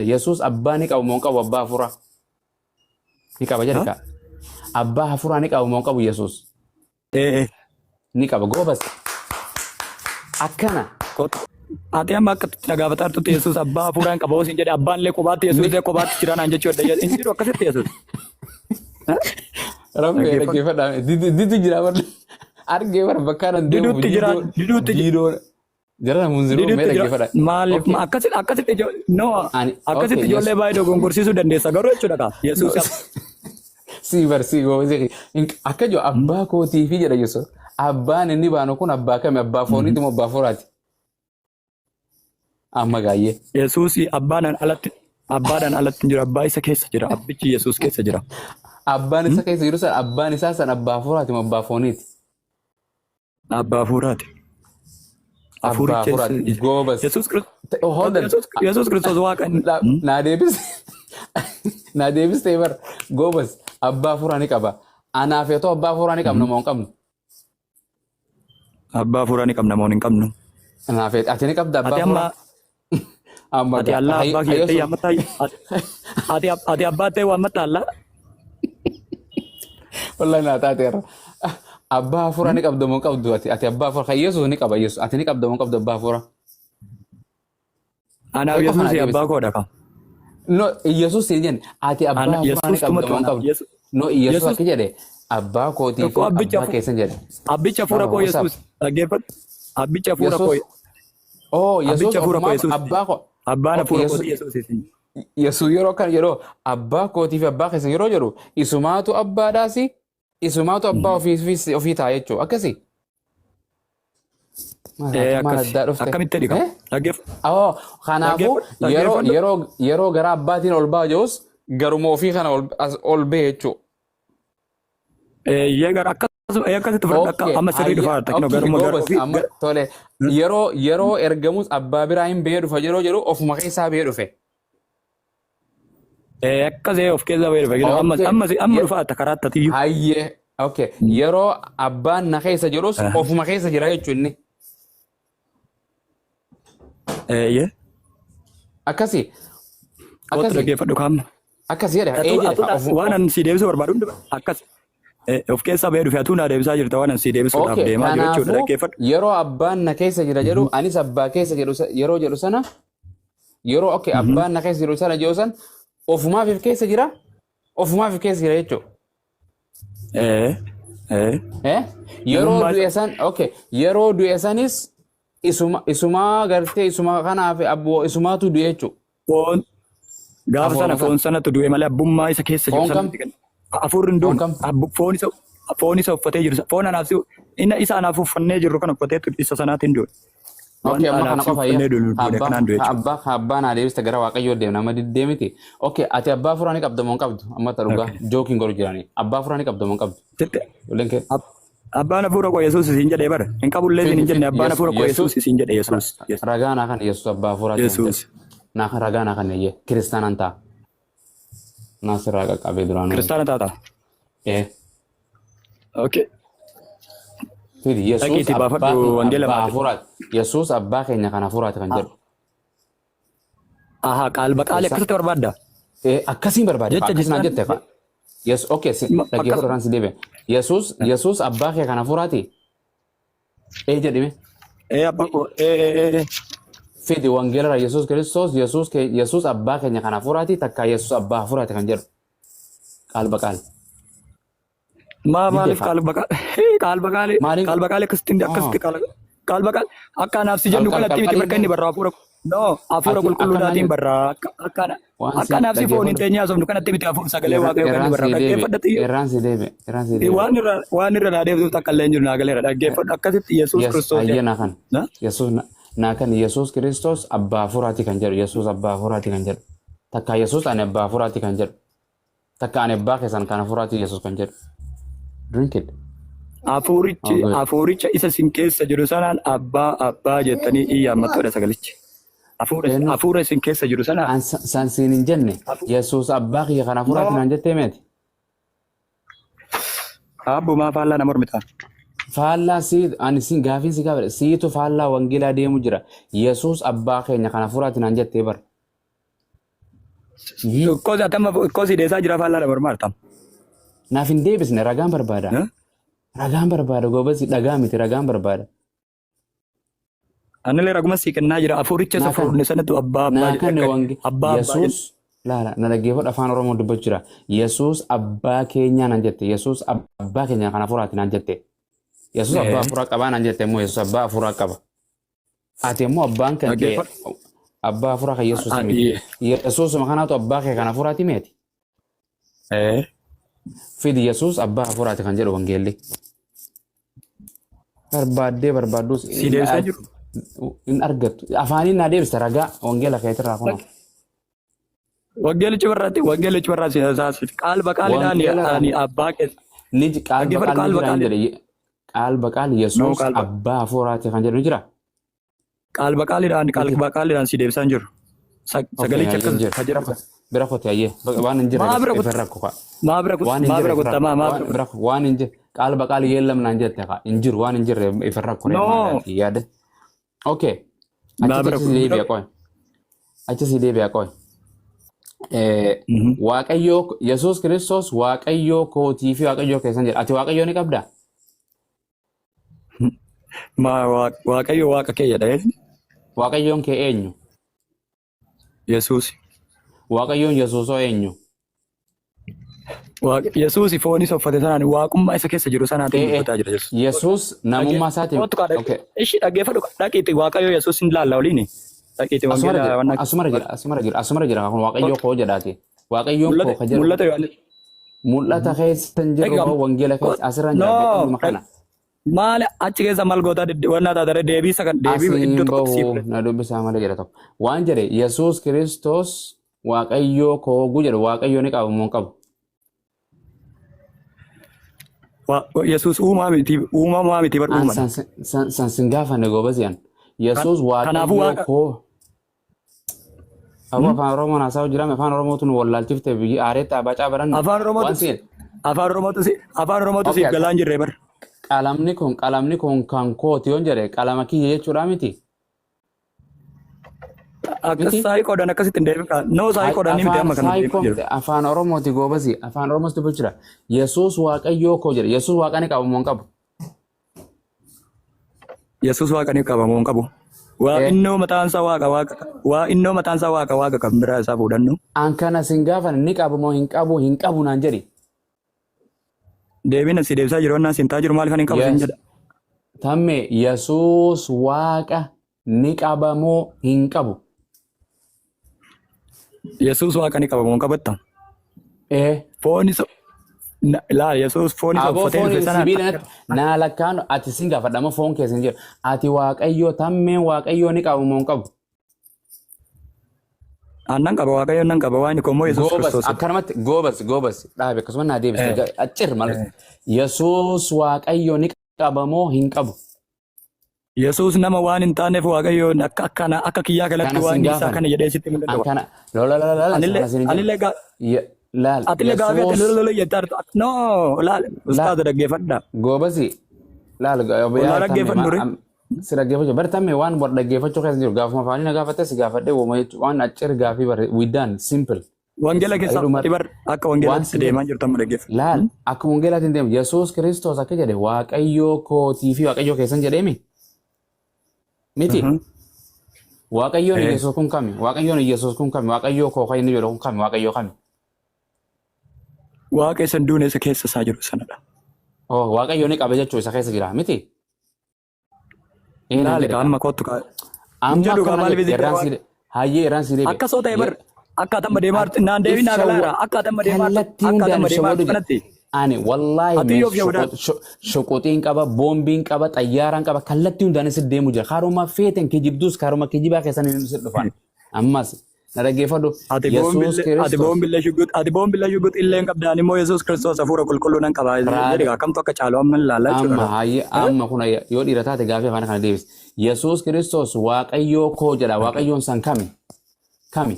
Yesuus abbaa ni qabu moo hin qabu abbaa hafuuraa? Ni qaba jedhe kaa. Abbaa hafuuraa ni qabu moo hin qabu Yesuus? Ee. Ni qaba goobas. Akkana. Kottu. Ati amma akka itti na gaafataa jirtutti Yesuus abbaa hafuuraa hin qaba siin jedhe abbaan illee kophaatti Yesuus illee kophaatti jira naan jechuu adda hin jiru akkasitti Yesuus. Rabbi Dhaggeeffadhu. dhaggeeffadhaa. Didu jira bar. Argee bar bakka nan deemu Diduutti jira diduutti jira. Diidoo. Jara munziruu mee Diduutti jira. dhaggeeffadhaa. Maaliif Okay. akkasitti akkasitti no Ani akkasitti okay ijoollee baay'ee dogongorsiisuu dandeessa garuu jechuudha kaa Yesuus Si bar si goobasi. Akka jiru abbaa kootii fi jedha Yesuus. Abbaan inni baanu kun abbaa kami? Abbaa fooniiti moo abbaa hafuuraati? Amma gaayyee. Yesuus abbaadhaan alatti abbaadhaan alatti hin jiru abbaa isa keessa jira abbichi Yesuus keessa jira. Abbaan isa keessa jiru san abbaan isaa san abbaa hafuuraati moo abbaa fooniiti? Abbaa hafuuraati. Abbaa Hafuuricha hafuuraati. Goobas. Yesuus Kiristoos Hold on. Yesuus Kiristoos waaqa inni. Naa deebis. Naa deebis ta'e bar. Goobas. Abbaa hafuuraa ni qaba. Anaaf yoo ta'u abbaa hafuuraa ni qabna moo hin qabnu? Abbaa hafuuraa ni qabna moo hin qabnu? Anaaf ati ni qabda abbaa Ati amma hafuuraa? Amma ati Allah abbaa kiyya ta'e yaammatta ati ati abbaa ta'e waammatta Allah. Wallahi naa taateera. Abbaa hafuuraa ni qabda moo hin qabdu ati? Ati abbaa hafuuraa kan Yesuus ni qaba Yesuus. Ati ni qabda moo hin qabdu abbaa hafuuraa? Anaaf Qofa naa Yesuus deebisi. abbaa koodha ka. No, Yesuus hin jenne. Ati abbaa Ana hafuuraa ni Yesuus qabda tumatu moo hin anaaf qabdu? Yesuus No, Yesuus Yesuus akka jedhe abbaa kootii tokko fi abbicha abbaa keessan jedhe. abbicha hafuura Baba, koo what's up? Yesuus dhaggeeffadhu. Abbicha hafuura koo Yesuus Oh, Yesuus abbicha hafuura koo ofumaaf Yesuus abbaa koo. abbaan Okay, hafuura Yesuus kootii Yesuus isin. Yesuus yeroo akkana jedhu abbaa kootii fi abbaa keessan yeroo jedhu isumaatu abbaadhaasi isumaatu abbaa ofii ofii ta'a jechuudha. Akkasii. Maal Ee maal akkasi addaa dhufte? akkamitti dhiqa Eh? dhaggeeffadhu Oh, kanaafuu dhaggeeffadhu yeroo dhaggeeffadhu. yeroo yeroo gara abbaatiin ol ba'a jirus garuma ofii kana ol as ol ba'e jechuudha. Eeyyee gara akkasuma akkasitti fudhadhu akka Okay, amma sirrii hayya, dhufaa jirta kinoo okay, garuma gara goobas ofii amma tole yeroo yeroo ergamus abbaa biraa hin ba'ee dhufa yeroo jedhu ofuma keessaa ba'ee dhufe. Ee akkasii of keessaa bahee dhufa kinoo amma Okay, amma amma dhufaa jirta karaa tatiyyuu. hayyee, okay, yeroo abbaan na keessa jedhus ofuma keessa jira jechuun inni. Eeyyee Akkasii, kootu akkasii, dhaggeeffadhu kaamma. akkasii jedhe, ee Atuu jedhe, atuu ofuma waan an si deebisuu barbaadu hundi akkas of keessaa bahee dhufe atuu naa deebisaa jirta waan an si deebisuudhaaf Okay, deemaa jiru jechuudha kanaafuu dhaggeeffadhu. yeroo abbaan na keessa jira jedhu anis abbaa keessa jedhu yeroo jedhu sana yeroo okay abbaan na keessa jiru sana jedhu san ofumaaf if keessa jira ofumaaf if keessa jira jechuudha. Ee ee Eh? Yeroo namummaa du'e san okay yeroo du'e sanis isuma isumaa gartee isuma kanaaf abboo isumaatu du'e jechuudha. foon gaafa sana Afooma foon san. sanatu du'e malee abbummaa isa keessa jiru Foon sana kam? miti kan hafuurri hin Foon duune kam? foon isa foon isa uffatee jiru foon anaaf si inni isa anaaf uffannee jirru kan uffatee isa sanaatiin du'e Okay, wanta amma kana anaaf si qofa ayya. uffannee duune duune Abbaa kanaan du'e jechuudha. abbaa abbaa naa deebiste gara waaqayyoo deemna amma diddee miti. Okay, ati abbaa afuraa ni qabda moo hin qabdu? Amma ta dhugaa Okay. jookiin godhu jirani. Abbaa afuraa ni qabda moo hin qabdu? Sitti Ijoolleen kee. Abbaan hafuura koo Yesuus isin jedhee bara hin qabullee isin Fidi hin jenne fidi abbaan hafuura koo Yesuus Yesuus isin jedhe Yesuus ragaa naa kan Yesuus abbaa afuraa kan Yesuus jedhu. Naa kan ragaa naa kan eeyyee kiristaanaan ta'a. Naa sirraa qaqqabee duraanuu. Kiristaana taata. Ee. Okay. Fidi Yesuus Dhaqiitii abbaa baafadhu wangeela abbaa Maatewos. hafuuraati. Yesuus abbaa keenya kan hafuuraati kan jedhu. Aha qaal baqaalee Eessa? akkasitti barbaadda. Akkasiin barbaade Jecha akkas naan jechaan jette fa. Yes, okay, si dhaggeeffadhu akkas irraan si deebi'e. Yesuus Yesuus abbaa kee kan hafuuraati? Ee jedhime. Ee abbaa koo ee ee ee. Fidi wangeela irraa Yesuus Kiristoos Yesuus kee Yesuus abbaa keenya kan hafuuraati takkaa Yesuus abbaa hafuuraati kan jedhu. Qaal baqaal. Maa Didde maaliif fa. qaal baqaa qaal baqaalee Maaliin qaal baqaalee akkasitti akkasitti qaal qaal baqaal akka anaaf si qaal jennu qaal kanatti qaal miti qaal bakka inni barraa hafuura no hafuura ati akka naan qulqulluudhaatiin jedhu barraa akka akka waan akka si anaaf si foon hin dhaggeeffadhu. teenyee haasofnu kanatti miti hafuura sagalee waaqayyoo kan Irraan inni barraa si deebi'e dhaggeeffadha xiyyo irraan si deebi'e irraan si deebi'e. waan irra waan irra naa deebisuuf takka illee hin jiru naa galeera dhaggeeffadhu akkasitti Yesuus Yes, Kiristoos hayyee jedha. naa kan. Na? Yesuus naa kan Yesuus Kiristoos abbaa hafuuraati kan jedhu Yesuus abbaa hafuuraati kan jedhu. Takkaa Yesuus ani abbaa hafuuraati kan jedhu. Takka ani abbaa keessan kan hafuuraati Yesuus kan jedhu. Drink it. Hafuurichi Oh, good. hafuuricha isa isin keessa jiru sanaan abbaa abbaa jettanii iyyaammattoodha sagalichi. Hafuura Eenyu? hafuura isin keessa jiru sanaan An san siin hin jenne Yesuus abbaa kiyya kan hafuuraati No. naan jettee meeti. Abbumaa faallaa nama mormitaa. Faallaa si ani si gaafiin si gaafadhe siitu faallaa wangeelaa deemu jira. Yesuus abbaa keenya kan hafuuraati naan jettee bar. Kosi atama kosi deesaa jira faallaa dabar maartam. Naaf hin deebisne, ragaan barbaada. Ragaan barbaada goobasi, dhagaa miti, ragaan barbaada. Anillee raguma sii kennaa jira. Hafuuricha isa Naa kan fuudhne sanatu abbaa abbaa naa jedhe kanne akka wange abbaa abbaa jedhe. Yesuus laala na dhaggeeffadhu, afaan Oromoo dubbachuu jira. Yesuus abbaa keenyaa naan jette. Yesuus abbaa keenya kan hafuuraati naan jette. Yesuus abbaa hafuuraa qabaa naan jette immoo Yesuus abbaa hafuuraa qaba. Ati immoo abbaan kan kee Dhaggeeffadhu. abbaa hafuuraa kan Yesuus miti. Yesuusuma kanaatu abbaa kee kan hafuuraati meeti. Fidi Yesuus abbaa hafuuraati kan jedhu wangeelli. Barbaaddee barbaadduus Si deebisaa jiru. hin argattu. Afaaniin naa deebista ragaa wangeela keetirraa kunoo. Wangeelichi barraatti wangeelichi barraatti qaal baqaaliidhaan Wangeela ani abbaa keessa. Ni qaal Dhaggeeffadhu baqaal ni qaal jira hin baqaali. jedhe. Qaal baqaal No Yesuus qaal abbaa hafuuraati kan jedhu ni jira. qaal baqaaliidhaan qaal Miti. baqaaliidhaan si deebisaa hin jiru. Okay, Sagalichi hayyee akkas hin jiru. ka Bira jedhu. kote bira kote hayyee. Waan hin jirre Maa bira ifin kutta rakko ka. maa bira kutta Waan hin maa jirre bira ifin kutta rakko. maa maa Waan bira bira waan hin jirre qaal baqaal yeellam naan jette ka. Hin jiru waan hin jirre ifin rakko ree No maalaati yaada. Okay. maa Achitti bira achi si deebi'a qoy. Achi si deebi'a qoy. Waaqayyoo Yesuus Kiristoos Waaqayyoo kootii fi Waaqayyoo keessan jedha. Ati Waaqayyoo ni qabdaa? Maa Waaqayyo waaqa kee jedha Waaqayyoon kee eenyu? Yesuus. Waaqayyoon Yesuusoo eenyu? Yesuus foonis uffate sanaan waaqummaa isa keessa jiru sanaatiin dubbataa jira Yesuus. Yesuus namummaa isaatiin. Kottu kaa Ishi dhaggeeffadhu dhaqiitti Waaqayyo Yesuus hin laalla oliini. Dhaqiitti Asumara wangeela jira, wanna asumara jira, asumara jira, asumara jira. Kun Waaqayyoo koo jedhaati. Waaqayyoon koo ka jedhu mul'ata Yohaannis. Mul'ata keessa hin jiru Egaa moo wangeela keessa asirra hin jira No beekamuma kana. Maali achi keessa maal gootaa wannaa taatare deebii isa kan deebii Asiin iddoo tokkotti siif bahu na dubbisaa malee jedha tokko. Waan jedhe Yesuus Kiristoos Waaqayyoo koo gu jedhu Waaqayyoo ni qaba moo hin qabu? Yesuus uumaa miti uumamaa miti bar An uumadha. san sin gaafanne goobasi an. Yesuus Kanaafuu Waaqayyoo waaqa koo. Aboo afaan Oromoon haasa'u jiraame afaan Oromootu nu wallaalchifte biyyi aareetti abacaa barannu. Afaan Waan Oromootu siin afaan Oromootu si afaan Oromootu Okay, siif galaa hin jirre bar. Qalamni kun kan kooti yoon jedhe qalama kiyya jechuudha miti. Akkas Miti? saayikoodhaan akkasitti hin deebiin kaa. No saayikoodhaan ni miti Afaan amma kan deemaa saayikoo jiru. miti afaan Oromooti goobasi afaan Oromoos dubbachuu jira. Yesuus Waaqayyoo koo jedhe Yesuus Waaqa ni qaba moo hin qabu? Yesuus waaqa ni qaba moo hin qabu? Waa innoo mataan isaa waaqa waaqa waa innoo mataan isaa waaqa waaqa kan biraa isaa fuudhannu. An kana sin gaafan ni qaba moo hin qabu hin qabu naan jedhi. Deebiin si deebisaa jiru onnaa siin taa jiru maal kan hin qabu siin Yes. jedha. Tamme Yesuus Waaqa ni qaba moo hin qabu? Yesuus waaqa ni qaba moo hin qabatta? Ee. Foon isa laa Yesuus foon isa Aboo uffatee foon dhufe sanaan sibiila natti naa lakkaan ati sin gaafadha amma foon keessa hin jiru. Ati Waaqayyoo tammeen Waaqayyoo ni qaba moo hin qabu? Aannan qaba Waaqayyoon nan qaba waan koo immoo Yesuus Goobas Kiristoosidha. akkanumatti goobas goobas dhaabe akkasuma naa deebiste accir maal Yesuus Waaqayyoo ni qaba moo hin qabu? Yesuus nama waan hin taaneef Waaqayyoon akka akkana akka kiyyaa kanatti Kana waan sin isaa gaafan. kana jedhee sitti himuu An danda'u. kana lola lola lola Anillee sana sin hin jedhu. anillee gaa Laal atillee gaafii ati Yesuus lola lola jettaa jirtu. No laal laal ustaaza dhaggeeffadha. goobasi laal Ollaa yaa tamme dhaggeeffadhu ree. Si dhaggeeffachuu bar tamme waan war dhaggeeffachuu keessa jiru gaafuma afaanii na gaafatte si gaafadhe woma jechuun waan accir gaafii bare we done simple. Wangeela keessa Dhuma ati bar akka waan wangeelaatti si deemaa jirtu amma dhaggeeffadhu. Laal akka wangeelaatiin deemu Yesuus Kiristoos akka jedhe Waaqayyoo kootii fi Waaqayyoo keessan jedheemi miti. Waaqayyoon Yesuus kun kami? Waaqayyoon Yesuus kun kami? Waaqayyoo koo kan inni jedhu kun kami? Waaqayyoo kami? Waaqa isa hin duune isa keessa isaa jiru sanadha. Oh, Waaqayyo ni qaba jechuu isa keessa jira miti? Ee naan Laali jedhe kaa kaa. amma kottu kaa. Hin Amma jedhu kaa akkana maaliif jedhe isin irraan waaqa. si hayyee irraan si deebi'e. Akka soo ta'e bar akka atamma deemaa jirtu naan If deebiin naa shawwa galaara akka atamma deemaa jirtu kallattii akka hundaan atamma if deemaa shawwaduu jirtu jedhe. kanatti. Ani wallaahi Ati mee yoo shawwadaa shuquxiin qaba, boombiin qaba, xayyaaraan qaba, kallattii hundaan si deemu jira. Karuma feeten kijibduus karuma kijibaa keessan hin si dhufan. Ammas na dhaggeeffadhu Ati Yesuus boombillee ati Kiristoos boombillee shugguut ati boombillee shugguut illee hin qabdaan immoo Yesuus Kiristoos hafuura qulqulluu nan qaba jedhi raada kaa kamtu akka caalu amma ilaallaa jechuudha amma kaa. hayyee amma kun hayya yoo dhiira taate gaafii afaan kana deebisi. Yesuus Kiristoos Waaqayyoo koo jedha. Waaqayyoon san kami? Kami?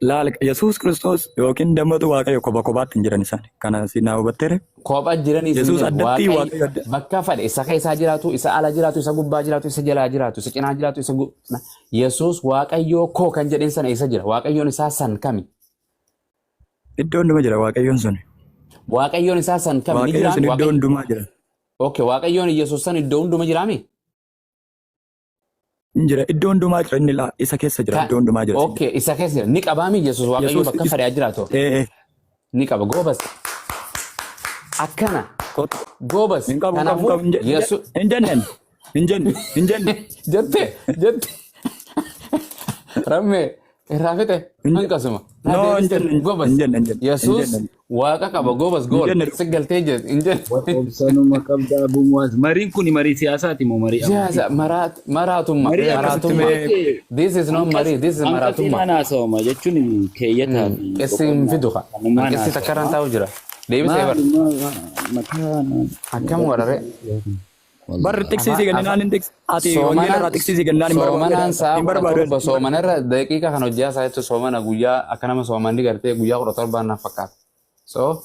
Laal, Yesuus Kiristoos yookiin dammatu Waaqayyo kopha kophaatti hin jiran isaan. Kana si naa hubatteere? Kopha jiranii isin Yesuus jedhu. addatti Waaqayyo Waaqayyo adda. bakka fedhe isa keessaa jiraatu, isa ala jiraatu, isa gubbaa jiraatu, isa jalaa jiraatu, isa cinaa jiraatu, isa Yesuus Waaqayyoo koo kan jedheen sana isa jira. Waaqayyoon isaa san kami? Iddoo hundumaa jira Waaqayyoon sun. Waaqayyoon isaa san kami? Ni Waaqayyoon jiraami? sun iddoo Waaqayyo. hundumaa jira. Okay, Waaqayyoon Yesuus san iddoo hunduma jiraami? Hin jira, iddoo hundumaa jira inni, laa isa keessa jira, iddoo hundumaa jira. Okay, isa keessa jira. Ni qabaami Yesuus Waaqayyo Yesuus bakka fedhe haa jiraatu? Ee. Ni qaba. Goobas. Akkana. Kottu. Goobas. Hin qabu, hin qabu, Kanaafuu hin qabu, Yesuus hin jenneen, hin jenne, hin jenne. Jette, jette. Rammee irraa fixe hanqasuma. No, hin jenne, Goobas. hin jenne, hin jenne, hin Yesuus jenne. Waaqa qaba, goobas, gool. Hin jenne. Si galtee jirti. Hin jenne. Obsanuma qabda Abu Muaz. Mariin kun marii siyaasaati moo marii amantii? Siyaasa maraatummaa. Marii akkasitti Maraatummaa. mee This is not marii, this is hanqasiinaan maraatummaa. haasawama jechuun keeyyataa fi Qessi hin fidu ka. kanumaan Qessi takka irraan taa'u jira. Deebisee bar. Mataa Akkam warare. Barri tiksii kennaan hin tiks. Ati wangeela irraa tiksii kennaan hin barbaadu. Soomanaan sa'a Hin 17 barbaadu. Soomanarra daqiiqa kan hojjaa isaa jechuun soomana guyyaa akka nama soomanni gartee guyyaa 17 naaf fakkaata. So